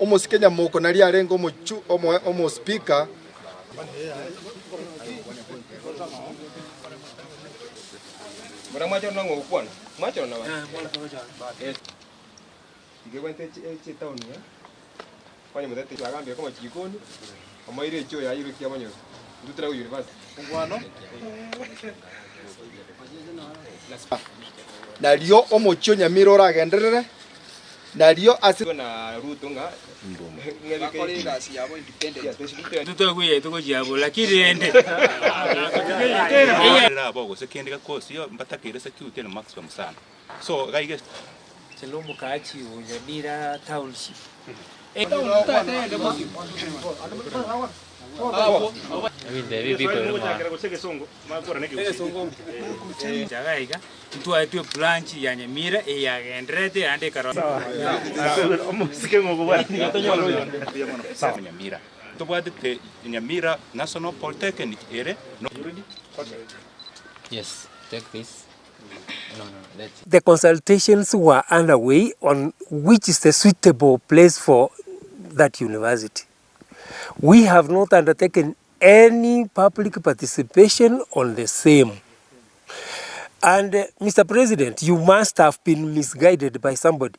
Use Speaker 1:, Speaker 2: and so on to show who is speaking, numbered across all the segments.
Speaker 1: Omosike Nyamoko nari arenge omochu omo speaker.
Speaker 2: Bora macho na ngokwana. Macho na ba. Igewente che town ya. Kwani mutete agambye koma chikoni. Amaire cho ya iru kia manyo. Ndutra university.
Speaker 1: Ngwano. Nario omochio Nyamira oragenderere. Nario asi
Speaker 2: na Ruto nga
Speaker 3: bakore gasi yabo independent.
Speaker 4: Tutogwiye tugojiabo lakini ende.
Speaker 5: Abo gose kendi gakosi yo mbatakire security na maximum sana. So gaige
Speaker 4: Chelomo kachi Nyamira township. Jagaiga ntwaetwe branch ya Nyamira eyagenderete ande karo.
Speaker 5: Nyamira. Tobwate Nyamira National Polytechnic ere.
Speaker 6: Yes, take this. No, let's.
Speaker 7: The consultations were underway on which is the suitable place for that university. We have not undertaken any public participation on the same. And Mr. President, you must have been misguided by somebody.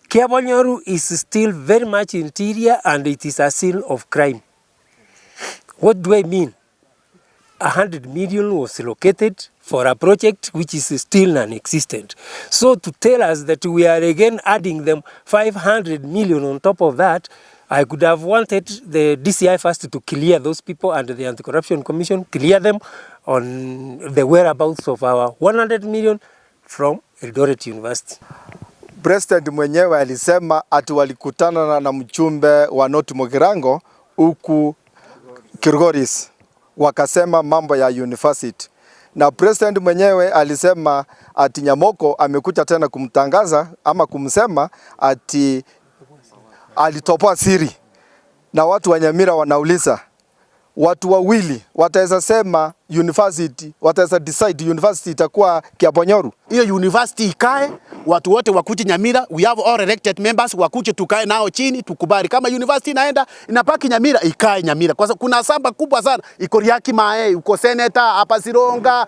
Speaker 7: Kiabonyoru is still very much interior and it is a scene of crime. What do I mean? 100 million was located for a project which is still non-existent. So to tell us that we are again adding them 500 million on top of that, I could have wanted the DCI first to clear those people and the Anti-Corruption Commission, clear them on the whereabouts of our 100 million from Eldoret University.
Speaker 1: President mwenyewe alisema ati walikutana na mchumbe wa North Mugirango huku Kilgoris, wakasema mambo ya university. Na president mwenyewe alisema ati Nyamoko amekuja tena kumtangaza ama kumsema ati alitopoa siri. Na watu wa Nyamira wanauliza, watu wawili wataweza sema university, wataweza decide university itakuwa Kiabonyoru?
Speaker 8: Hiyo university ikae, watu wote wakuje Nyamira, we have all elected members, wakuje tukae nao chini tukubali kama university inaenda inapaki Nyamira, ikae Nyamira. Kwa sababu kuna samba kubwa sana iko Riaki Mae, uko senator hapa Sironga.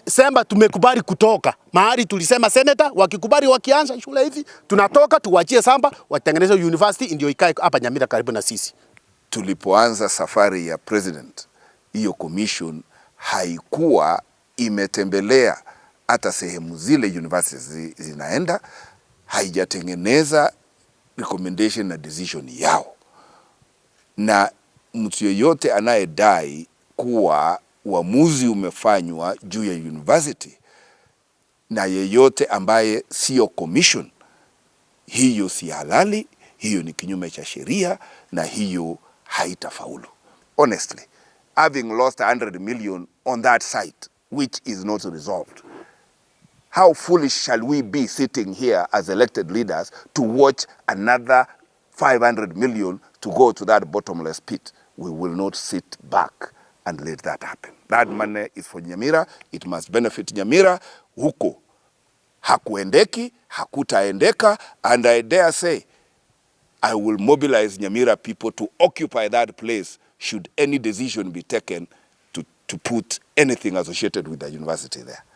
Speaker 8: Semba tumekubali kutoka mahali tulisema senator, wakikubali wakianza shule hivi tunatoka, tuwachie samba watengeneze university ndio ikae hapa Nyamira karibu na sisi.
Speaker 9: Tulipoanza safari ya president, hiyo commission haikuwa imetembelea hata sehemu zile universities zinaenda, haijatengeneza recommendation na decision yao. Na mtu yeyote anayedai kuwa uamuzi umefanywa juu ya university na yeyote ambaye sio commission, hiyo si halali, hiyo ni kinyume cha sheria na hiyo haitafaulu. Honestly, having lost 100 million on that site, which is not resolved, how foolish shall we be sitting here as elected leaders to watch another 500 million to go to that bottomless pit? We will not sit back and let that happen. That money is for Nyamira. It must benefit Nyamira. Huko hakuendeki, hakutaendeka, and I dare say I will mobilize Nyamira people to occupy that place should any decision be taken to put anything associated with the university there.